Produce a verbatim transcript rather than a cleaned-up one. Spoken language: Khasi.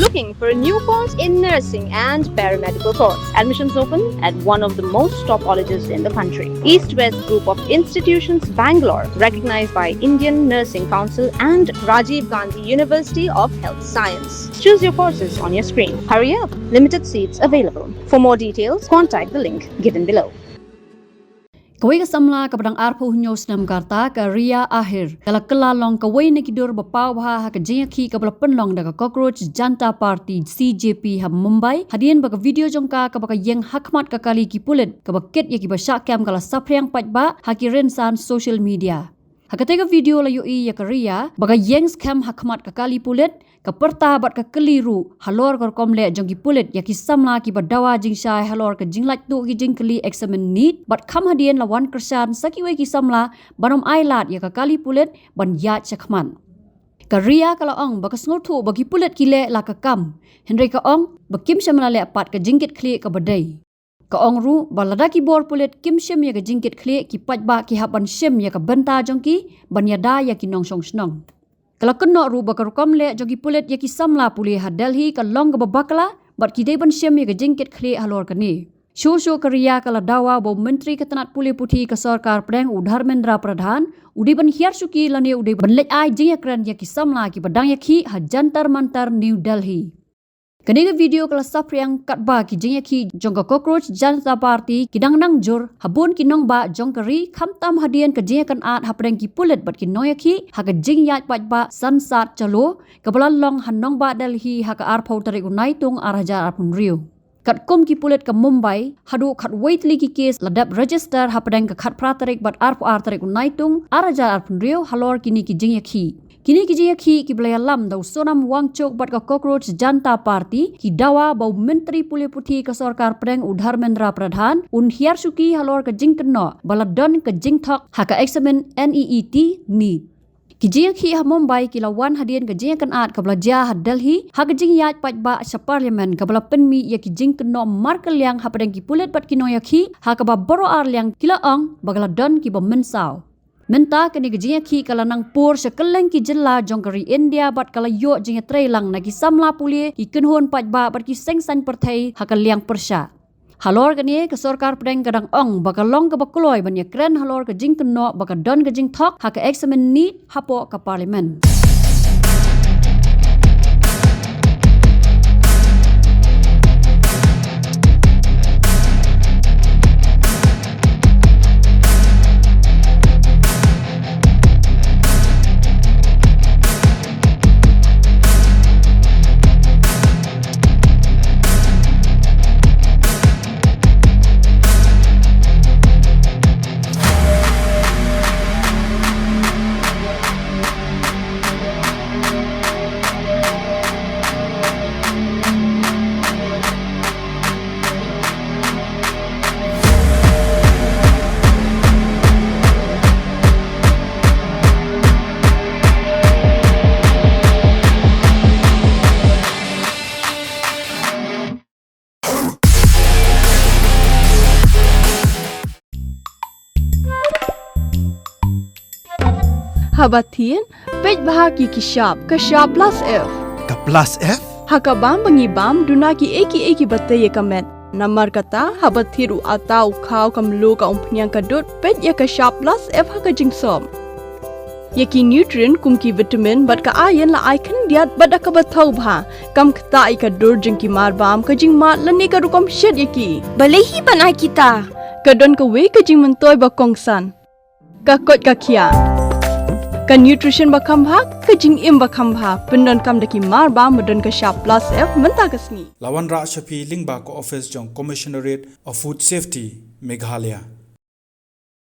Looking for a new course in nursing and paramedical course? Admissions open at one of the most top colleges in the country. East West Group of Institutions, Bangalore, recognized by Indian Nursing Council and Rajiv Gandhi University of Health Science. Choose your courses on your screen. Hurry up, limited seats available. For more details, contact the link given below. Kawei ka samla kaba dang arphew hynñiew snem ka rta, ka Ria Ahir, ka la kylla long kawei na ki dur ba paw bha ha ka jingïakhih kaba la pynlong da ka Cockroach Janta Party, C J P, ha Mumbai, hadien ba ka video jong ka kaba ka ïeng ha khmat ka kali ki pulit kaba kit ïa kiba shah kem ka la saphriang paidbah ha ki rynsan social media. Ha katei ka video la ïohi ïa ka Ria ba ka ïeng skhem ha khmat ka kali pulit, ka pyrta bad ka kylli ruh halor ka rukom leh jong ki pulit ïa ki samla kiba dawa jingshai halor ka jinglait tuh ki jingkylli eksamin NEET, bad kham hadien la wan kyrshan sa kiwei ki samla ban ym ailad ïa ka kali pulit ban ïaid shakhmat. Ka Ria ka la ong ba ka sngewthuh ba ki pulit ki leh la ka kam, hynrei ka ong ba kim shym la leh pat ka jingkitkhlieh kaba dei. Ka ong ruh ba lada ki bor pulit kim shim ïa ka jingkitkhlieh, ki paidbah ki hap ban shim ïa ka bynta jong ki ban ïada ïa ki nongshong shnong. Ka la kynnoh ruh ba ka rukom leh jong ki pulit ïa ki samla pule ha Delhi ka long kaba bakla bad ki dei ban shim ïa ka jingkitkhlieh halor kane. Shuh shuh ka Ria ka la dawa ba u Myntri ka tnat pule puthi ka sorkar pdeng, u Dharmendra Pradhan, u dei ban hiar shuki lane u dei ban leit ai jingïakren ïa ki samla kiba dang ïakhih ha Jantar Mantar, New Delhi. Kane ka video ka la saphriang katba ki jingïakhih jong ka Cockroach Janta Party ki dang nang jur ha bun ki nongbah jong ka ri, khamtam hadien ka jingïakynad hapdeng ki pulit bad ki nongïakhih ha ka jingïaid paidbah Sansad Chalo, kaba la long ha nongbah Delhi ha ka arphew tarik u Naitung ar hajar arphew hynriew. Katkum ki pulit ka Mumbai, haduh khatwei tylli ki case la dep register hapdeng ka khatphra tarik bad arphew ar tarik u Naitung ar hajar arphew hynriew halor kine ki jingïakhih. Kine ki jingïakhih kiba la ïalam da u Sonam Wangchuk bad ka Cockroach Janta Party ki dawa ba u Myntri pule puthi ka sorkar pdeng, u Dharmendra Pradhan, un hiar shuki halor ka jingkynnoh ba la don ka jingthok ha ka eksamin NEET, NEET. Ki jingïakhih ha Mumbai ki la wan hadien ka jingïakynad kaba la jia ha Delhi ha ka jingïaid paidbah sha Parliament, kaba la pynmih ïa ki jingkynnoh markylliang hapdeng ki pulit bad ki nongïakhih, ha kaba baroh arliang ki la ong ba ka la don kiba mynsaw. Mynta kane ka jingïakhih ka la nang pur sha kylleng ki jylla jong ka ri India bad ka la ïoh jingïatreilang na ki samla pule, ki kynhun paidbah bad ki seng saiñ pyrthei ha ka liang pyrshah. Halor kane ka sorkar pdeng ka dang ong ba ka long kaba kloi ban ïakren halor ka jingkynnoh ba ka don ka jingthok ha ka eksamin NEET hapoh ka Parliament. Haba thied, peit bha ki ki shap, ka shap plus F. Ka plus F? Ha ka bam ba ngi bam, duna ki ei ki ei kiba tei ïa ka met. Namar kata, haba thied u atta, u khaw, ka mluh, ka umphniang, ka dud, peit ïa ka shap plus F ha ka jingsop. Ïa ki nutrient kum ki vitamin bad ka iron la ai khyndiat bad da kaba thaw bha. Kam ktah ïa ka dur jong ki marbam, ka jingmad lane ka rukom shet ïa ki. Balei hi ban ai kita? Ka don kawei ka jingmyntoi ba kongsan. Ka koit ka khiah. Ka nutrition ba kham bha, ka jingim ba kham bha. Pyndonkam da ki marbam ba don ka shap plus F mynta ka sngi. La wanrah sha phi lyngba ka office jong Commissionerate of Food Safety, Meghalaya.